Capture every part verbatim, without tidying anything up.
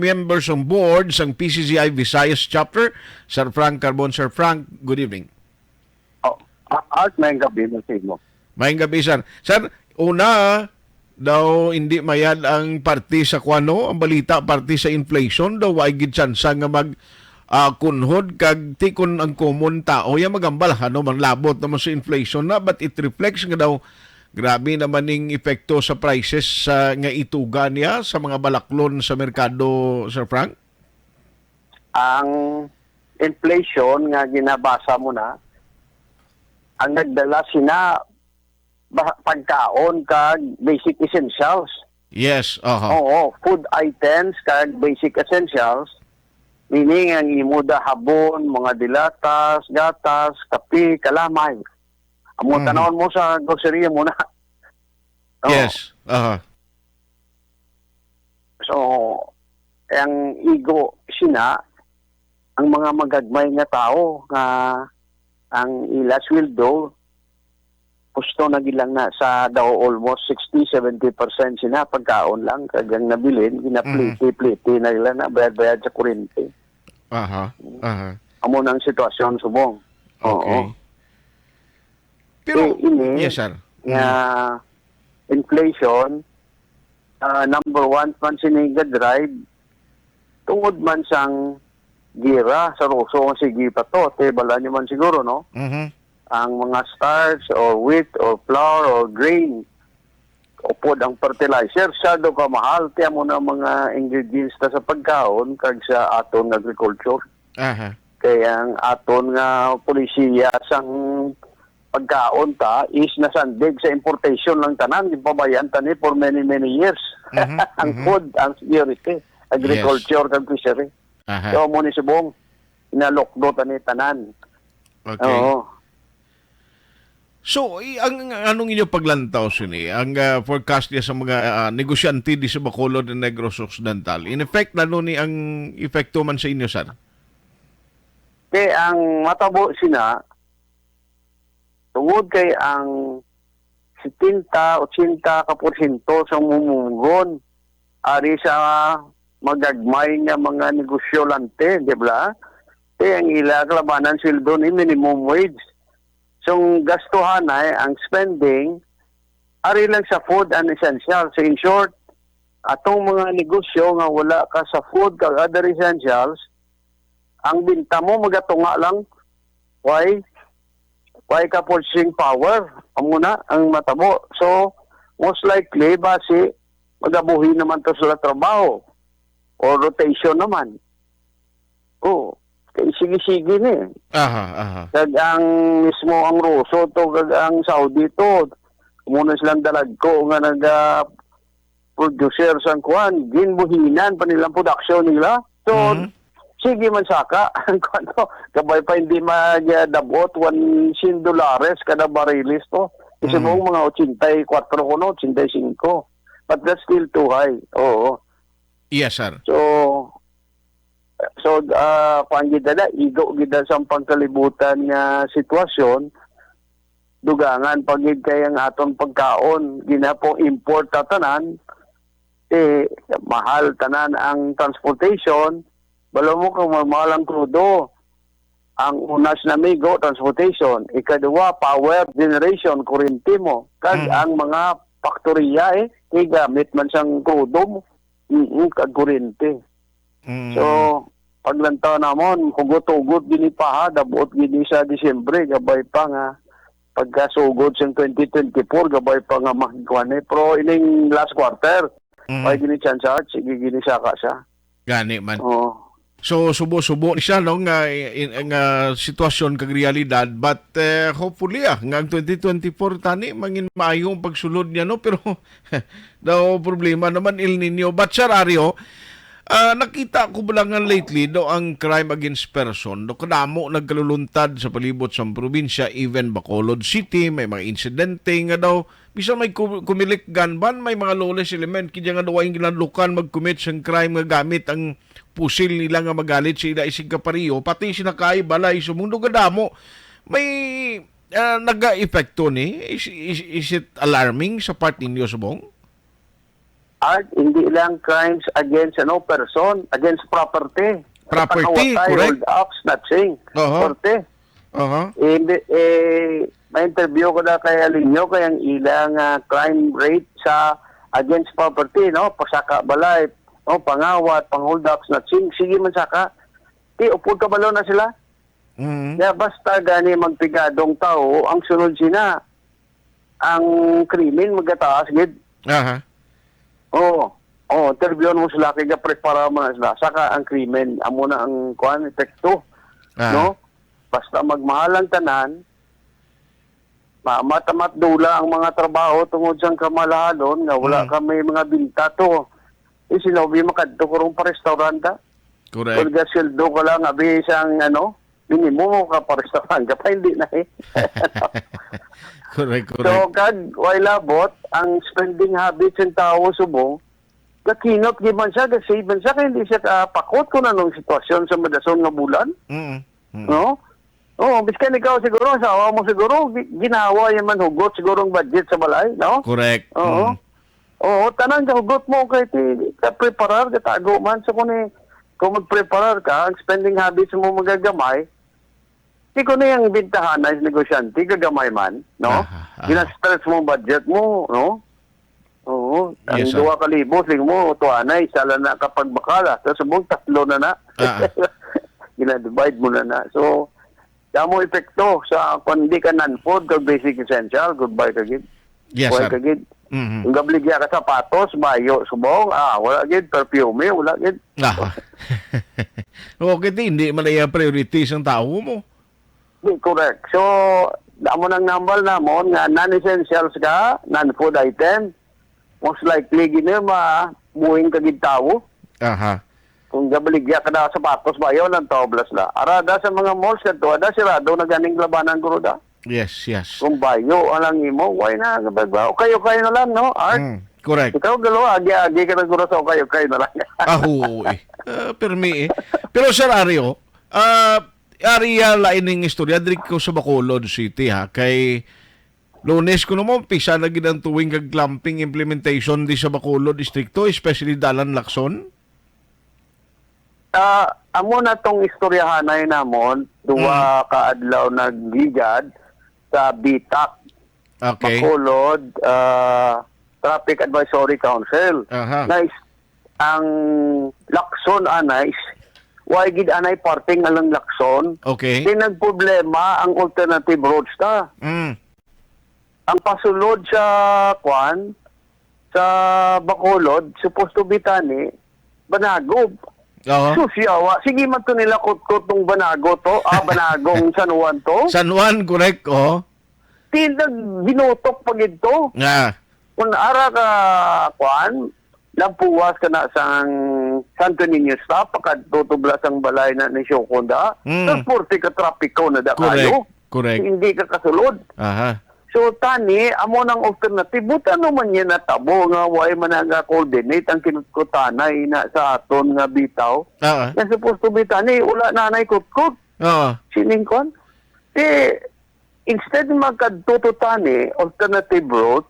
member sang board sang P C C I Visayas Chapter, Sir Frank Carbon. Sir Frank, good evening. Oh, A-, Art, maayong gabi mo sa imo. Maayong gabi, sir. Sir, una, daw hindi mayad ang parte sa kuwano, ang balita parte sa inflation, daw wa gid tsansa nga mag, ah, kunhod kag tikon ang common tao ya magambal, ano, manglabot naman sa inflation na, but it reflects nga daw grabe naman ning epekto sa prices sa, nga ituga niya sa mga balaklon sa merkado, Sir Frank? Ang inflation nga ginabasa mo na, ang nagdala sina ba-, pagkaon kag basic essentials. Yes, aha. Oo, food items kag basic essentials, meaning ang imo da habon, mga dilatas, gatas, kape, kalamay. Amo Mhm. tanawon mo sa grocery mo na. Oo. Yes, aha. So, ang igo sina, ang mga magagmay nga tawo nga ang ila sweldo, gusto na gid lang na sa daw almost sixty, seventy percent sina pagkaon lang, kag ang nabilin, Mhm. ginapliti-pliti na nila na bayad-bayad sa kuryente. Aha, aha. Amo na ang sitwasyon subong. Okay. Oo. Pero, Eh, ini, yes, sir. nga Mm. inflation, ah, number one man sini ga-drive tungod man sang gira sa Ruso nga sige pa to. Te, bala nyo man siguro, no? Mhm. Ang mga starch or wheat or flour or grain, upod ang fertilizer, sa do ka mahal. Tiyan mo na mga ingredients ta sa pagkaon kag sa aton nga agriculture. Aha. Kay ang aton nga polisiya sang pagkaon ta is nasandig sa importation lang tanan, gipabayaan ta ni for many, many years. Mhm, Ang mhm. food, ang security, agriculture, Yes. kag fishery. Aha. So, mo ni subong, nalokdo ta ni tanan. Okay. Oo. So, i-, ang, ang anong inyo paglantaw sini? Ang, ah, forecast niya sa mga, ah, negosyante di sa Bacolod and Negros Occidental. In effect, ano ni ang epekto man sa inyo, sir? Kay ang matabo sina, tungod kay ang setenta, ochenta ka porsyento sa mumunggon ari sa magagmay nga mga negosyolante, di ba? Kay ang ila kalabanan sweldo ni minimum wage. So, ang gastuhanay, ang spending, ari lang sa food and essentials. So, in short, atong mga negosyo nga wala ka sa food kag other essentials, ang binta mo magatunga lang. Why? Why ka purchasing power? Amo na ang matabo. So, most likely, basi, magabuhi naman to sila trabaho. O rotation naman. Oh, kay sige-sige ni. Aha, aha. Kag ang mismo ang Ruso to, kag ang Saudi to, muna silang dalagko nga naga-producer sang kuan, ginbuhinan pa nilang production nila. So, Mhm. sige man saka, ang kuan to, kabay pa hindi mag-, ah, dabot, one hundred dolares kada barilis to. Kasi Mhm. mo mga ochenta y kuatro kuno, ochenta y cinco. But that's still too high. Oo. Yes, sir. So, So, ah, kuwan gid na, igo gid na sa pangkalibutan nga sitwasyon, dugangan pa gid kay ang aton pagkaon, ginapong import ta tanan, eh, mahal tanan ang transportation, balo mo kung mahal ang krudo. Ang unas na migo, transportation. Ikaduha, power generation, kuryente mo. Kag Mm. ang mga faktoriya, eh, kay gamit man sang krudo mo. Mm, kag kuryente. Mm. So, paglantaw namon, hugot-hugot gini pa ha, dabot gini sa Disyembre, gabay pa nga pagkasugod sa twenty twenty-four, gabay pa nga magkuan eh. Pero ining last quarter, Mm. may gini chance, sige gini saka siya. Gani man. Oo. So, subo-subo ni siya, no, nga, in, nga sitwasyon kag realidad. But, eh, hopefully, ah, nga ang twenty twenty-four tani, mangin maayo ang pagsulod niya, no? Pero, daw problema naman, El Nino. But, Sir Ario, ah, nakita ko ba lang nga lately, daw ang crime against person, daw kadamo nagkaluluntad sa palibot sa probinsya, even Bacolod City, may mga insidente nga daw bisan may ku-, kumilik gunman, may mga lawless element kini nga daw ay ginadlukan mag-commit sang crime nga gamit ang pusil nila nga magalit sa ila isig kapareho, pati sina kay balay sumundog kadamo. May, ah, naga-epekto ni? Is, is, is it alarming sa part ninyo, subong? Art, hindi lang crimes against, ano, person, against property. Property, pangawatay, correct. Hold up, snatching, Aha. korte. Aha. Hindi, eh, may interview ko na kay Alinyo, kay ang ilang, ah, crime rate sa against property, no? Pasaka balay, no? Pangawat, pang-hold up, snatching, sige man saka. Di, upod kabalo na sila. Mm. Kaya basta gani magpigadong tao, ang sunod sina, ang krimen magataas gid. Aha. Oo. Oo, interviewan mo sila, kay gaprepara mo na sila. Saka ang krimen, amo na ang, kuan, epekto. Ah. No? Basta magmahal ang tanan, ma-, matamat dula ang mga trabaho tungod sang kamalahalon nga wala Mm. kami mga binta to. Eh, sino bi makadto ko rong pa-restaurant, ah? Correct. Kung gasildo ka lang, abi, sang, ano, minimum ka pa-restaurant ka pa, hindi na, eh. Correct, So, correct. kag, way labot, ang spending habits ng tao subong, gakinot gid man siya, ga-save man siya, kay hindi siya kapakot kung anong sitwasyon sa madason nga bulan. Mm, mm. No? Oo, biskan ikaw siguro, asawa mo siguro, gi-, ginawa yan man hugot siguro ang budget sa balay, no? Correct. Oo. Mm. Oo, tanan gahugot mo kay ti, ka-preparar, gatago man. So, kung ni, kung mag-preparar ka, ang spending habits mo magagamay, di ko na yung bintahan na negosyante, gagamay man, no? Aha, aha. Gina-stretch mo ang budget mo, no? Oo. Ang Yes, sir. Duha ka libo, sige mo, tuwa na, isa lang na kapag bakala. Tapos subong, tatlo na na. Ah, ah. Gina-divide mo na na. So, damo epekto sa kung di ka non-food, kag basic essential, goodbye ka gid. Yes, Buhay sir. ka gid. Mhm. Kung gabligya ka sapatos, bayo, subong, ah, wala gid, perfume, wala gid. Ah. Okay, di, hindi man iya priority sang tawo mo. Di, correct. So, amo nang nambal namon nga non-essentials ka, non-food item, most likely gini mabuhing ka gid tawo. Aha. Kung gabaligya ka na sapatos, bayo lang toblas na. Arada sa mga malls, kadto, ada, sirado na ganing labanan, guro da. Yes, yes. Kung bayo, alang imo, why na, ba, ba, okay, okay na lang, no, Art? Mm, correct. Ikaw, galo, agi-agi ka na, guro, sa okay, okay na lang. Ah, oo, eh. Ah, permi, eh. Pero, Sir Ario, ah, area lain ning istorya, diri ko sa Bacolod City, ha, kay Lunes kuno mo, umpisa na gid ang tuwing kag clamping implementation di sa Bacolod Distrito, especially Dalan Lacson? Ah, amo na tong istoryahanay namon, duwa Mm. ka adlaw nagligad sa BTAC, Okay. Bacolod, ah, Traffic Advisory Council. Aha. Na is-, ang Lacson anay, is-, way gid anay parking alang Lacson. Okay. Di nagproblema ang alternative roads ta. Mm. Ang pasulod sa, kwan, sa Bacolod, supposed to be tani, Banagob. Oo. Sus, yawa. Sige man to nila kutkot tong Banago to. Ah, Banagong San Juan to. San Juan, correct, oh. Di nag-, binutok pa gid to. Nga. Kung ara ka, kwan, nagpuwas ka na sang Santo Niño stop, pakadto tubla sang balay na ni Shokonda. Mm. Tapos, purti ka trapiko na da Correct. kayo. Correct. Hindi ka kasulod. Aha. So, tani, amo nang alternative. But ano man yan natabo nga way man nga coordinate ang kinutkutanay na sa aton nga bitaw? Ah. Nga supposed to be tani, wala na na'y kutkot. Oo. Sining kwan? Di, instead magkadto to tani, alternative route,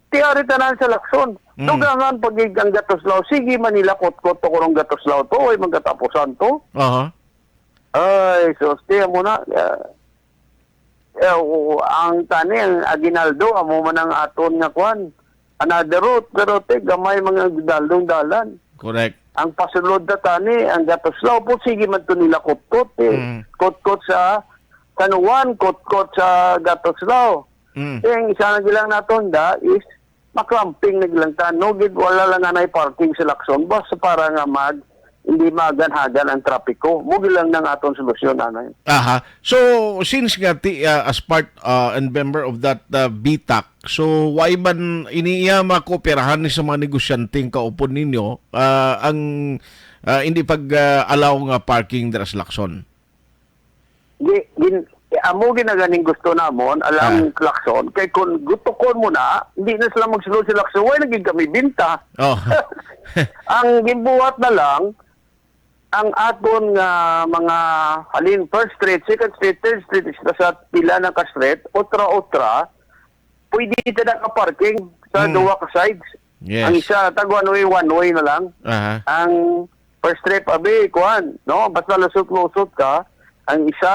ti ari tanan sa Lacson. Mm. Dugangan pag ang Gatoslaw. Sige, Manila, kutkot to, kurong Gatoslaw to, way magkatapusan to. Aha. Ay, sus, ti, amo na, ah, eh, o, ang tani, ang aguinaldo, amo man ang aton nga kwan. Another route, pero ti, gamay mga aguinaldo ang dalan. Correct. Ang pasulod na tani, ang Gatoslaw po, sige man to nila kutkot, eh. Mm. Kutkot sa San Juan, kutkot sa Gatoslaw. Mm. Eh, ang isa na gilang naton da is maklamping na gilang ta. No, gid, wala lang anay parking sa Lacson bus para nga mag, hindi maganhagan ang trapiko. Mo gilang nang aton solusyon, anay. Aha. So, since nga ti, ah, as part, ah, and member of that, ah, BTAC, so why man ini iya makooperahan ni sa mga negosyante nga kaupod ninyo, ah, ang, ah, hindi pag, ah, allow nga parking dira sa Lacson? Di, gin-, amo ginaganing gusto namon, alang Ah. Lacson. Kay kung gutukon mo na, hindi na sila magsulod sa Lacson. Why naging kami binta? Oh. Ang gimbuhat na lang, ang aton nga mga halin First Street, Second Street, Third Street, sa, sa pila na ka street, otra-otra, pwede ta na ka-parking sa Hmm. duwa ka sides. Yes. Ang isa, tag one way, one way na lang. Aha. Ang first trip, abi, kuan, no? Basta lusot-lusot ka, ang isa,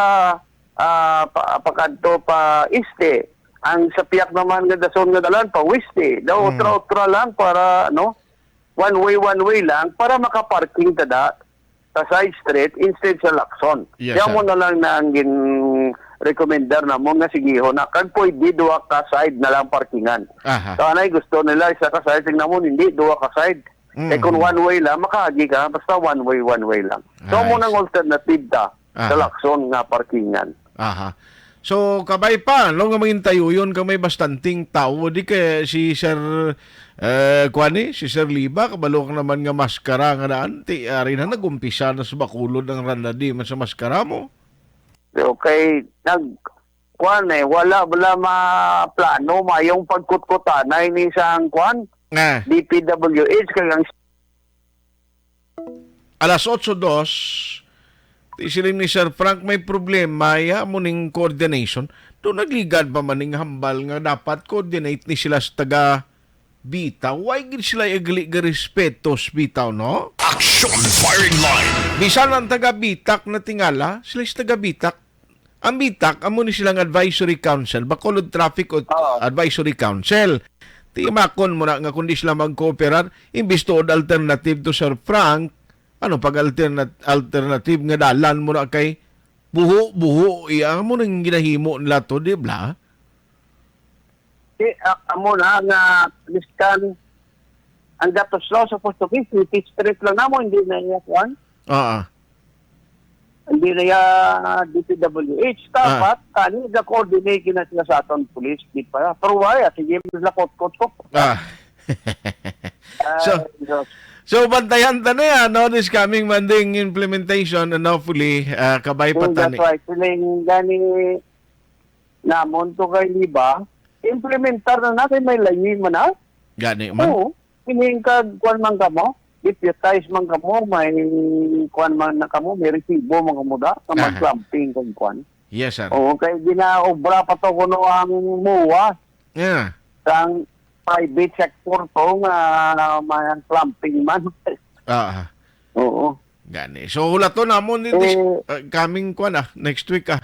ah, pa, pakadto pa este. Ang sa piyak naman nga dason nga dalan, pa weste. Daw, Mm. utra-utra lang para, no? One way, one way lang para makaparking ta da sa side street instead sa Lacson. Yes, Kaya sir. mo na lang na ang gin-recommendar namon nga sigihon na. Kag pwede duha ka side na lang parkingan. Aha. So, anay gusto nila, isa ka side, tingnan mo, hindi, duha ka side. Eh, kung Mhm. one way lang, makaagi ka, basta one way, one way lang. So, Ay, mo nang see. alternative ta sa Aha. Lacson nga parkingan. Aha. So, kabay pa, no, nga mangintayuyon ka may bastanting tawo, di kay si Sir, eh, kuan ni, si Sir Liba, kabalo ka naman nga maskara nga daan, ti, ari na, nag-umpisa na sa Bacolod ang randa di man sa maskara mo. Okay, nag, kuan eh, wala, wala maplano, mayong pagkutkutanay ni sang kuan, Ah. D P W H, kag ang Alas otso dos, ti siling ni Sir Frank, may problema ya mo ning coordination. Do nagligad pa man ning hambal nga dapat coordinate ni sila sa taga Bitaw. Why gid sila igali ga respeto sa Bitaw, no? Action Firing Line. Bisan ang taga Bitak na tingala, sila sa taga Bitak. Ang Bitak, amo ni silang advisory council, Bacolod Traffic Au-, Oo. Advisory Council. Timakon mo na nga kung di sila magkooperar, imbis tuod alternative to Sir Frank, ano pag alternat-, alternative nga dalan mo na kay buho-buho, iya mo nang ginahimo nila to, di ba? Di, ah, amo na nga, miskan, ang Gatoslaw supposed to be, city street lang namo, hindi na iya, kuan? Oo. Hindi na iya D P W H. Ah. Dapat, kani, ga-coordinate na sila sa aton police, di pa. Pero wala, sige, lakot-kot ko. Ah. Ay, So, Diyos. so, bantayan ta na yan, no? This coming Monday, ang implementation, and hopefully, ah, kabay pa Mm, tani. That's right. Siling gani namon to kay Liba, implementar na natin, may layi man na. Gani man. Oo. Kining kag kuan man kamo, deputize man kamo, may kuan man na kamo, may resibo man kamo da, nga Aha. mag-clumping kag kuan. Yes, sir. Oo, kay ginaobra pa to kuno ang MOA Yeah. sang private sector to nga may clumping man. Ah. Oo. Gani. So, hulaton namon ni dis-, Eh, uh, coming kuan, ah, next week, ah.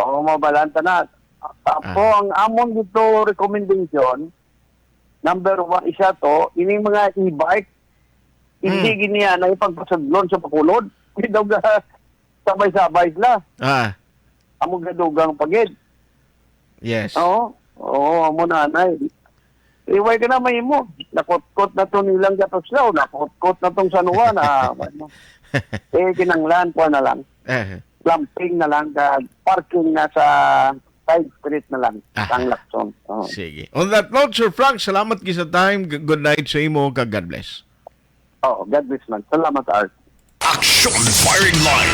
Oo, mabalanta na. Apo, Ah. ang amon dito recommendation, number one, isa to, ining mga e-bike, hindi Hmm. giniya na ipagpasudlon sa Bacolod. Hindi daw ga-, sabay-sabay sila. Ah. Amo gadugang pagid. Yes. Oo. Oo, amo na, anay. Iway ka na mahimo. Nakutkot na to nilang Gatoslaw, nakutkot na tong San Juan, ah, ano. Eh, kinanglan ko na lang. Eh. Clumping na lang, ka parking na sa side street na lang, Aha. sang Lacson. Oo. Sige. On that note, Sir Frank, salamat gid sa time. G-, good night sa imo, kag God bless. Oo, God bless man. Salamat, Art. Action Firing Line.